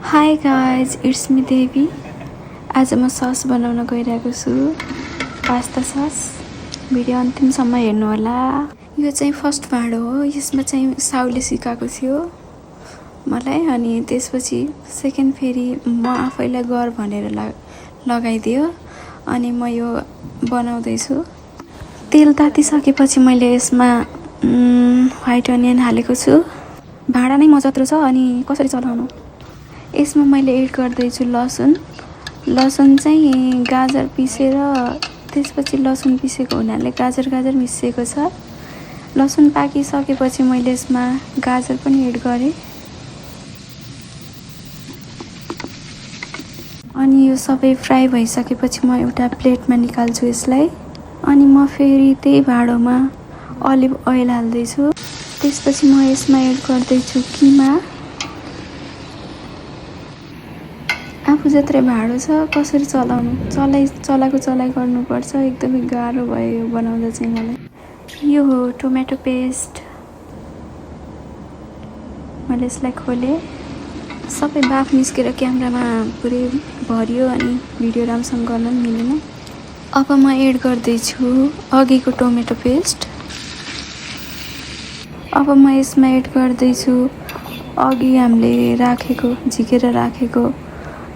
Hi guys, it's me देवी। आज म sauce बनाउन गइरहेको छु, पास्ता सस। भिडियो अन्तिमसम्म हेर्नुहोला। यो चाहिँ फर्स्ट भाँडो हो। यसमा चाहिँ साउले सिकाएको थियो मलाई, अनि त्यसपछि सेकेन्ड फेरि म आफैलाई गर भनेर लगाइदियो, अनि म यो बनाउँदैछु। तेल तातिसकेपछि मैले यसमा व्हाइट अनियन हालेको छु। भाँडा नै मजत्रो छ, अनि कसरी चलाउनु। यसमा मैले एड गर्दैछु लसुन चाहिँ गाजर पिसेर त्यसपछि लसुन पिसेको हुनाले गाजर मिसिएको छ। लसुन पाकिसकेपछि मैले यसमा गाजर पनि एड गरेँ, अनि यो सबै फ्राई भइसकेपछि म एउटा प्लेटमा निकाल्छु यसलाई। अनि म फेरि त्यही भाँडोमा अलिभ ओइल हाल्दैछु। त्यसपछि म यसमा एड गर्दैछु किमा। आफू जत्रै भाँडो छ कसरी चलाउनु, चलाएको गर्नुपर्छ। एकदमै गाह्रो भयो यो बनाउँदा चाहिँ मलाई। यो हो टोमेटो पेस्ट। मैले यसलाई खोलेँ, सबै बाफ निस्केर क्यामेरामा पुरै भरियो, अनि भिडियो राम्रोसँग गर्न पनि मिलेन। अब म एड गर्दैछु अघिको टोमेटो पेस्ट। अब म यसमा एड गर्दैछु अघि हामीले झिकेर राखेको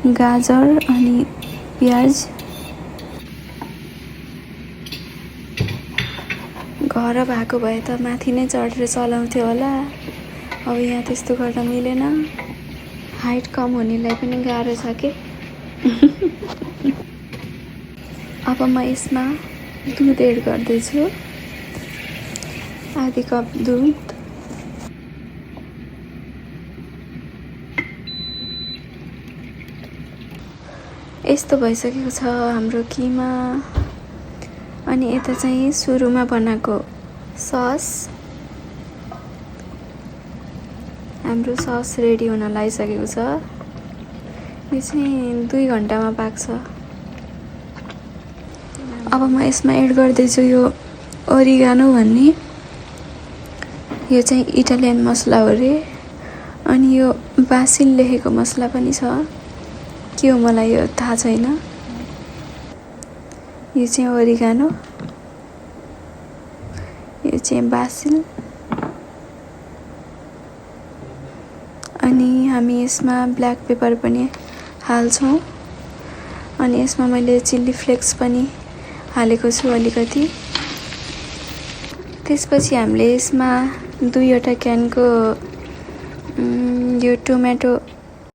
गाजर अनि प्याज। घर भएको भए त माथि नै चढेर चलाउँथ्यो होला, अब यहाँ त्यस्तो गर्न मिलेन। हाइट कम हुनेलाई पनि गाह्रो छ के। अब म यसमा दुध एड गर्दैछु, आधी कप दुध। यस्तो भइसकेको छ हाम्रो किमा। अनि यता चाहिँ सुरुमा बनाएको सस। हाम्रो सस रेडी हुन लागिसकेको छ। यो चाहिँ 2 घन्टामा पाक्छ। अब म यसमा एड गर्दैछु यो ओरिगानो भन्ने। यो चाहिँ इटालियन मसला हो रे, अनि यो बासिल लेखेको मसला पनि छ, के हो मलाई यो थाहा छैन। यो चाहिँ ओरिगानो, यो चाहिँ बासिल। अनि हामी यसमा ब्ल्याक पेपर पनि हाल्छौँ, अनि यसमा मैले चिल्ली फ्लेक्स पनि हालेको छु अलिकति। त्यसपछि हामीले यसमा 2वटा क्यानको यो टोमेटो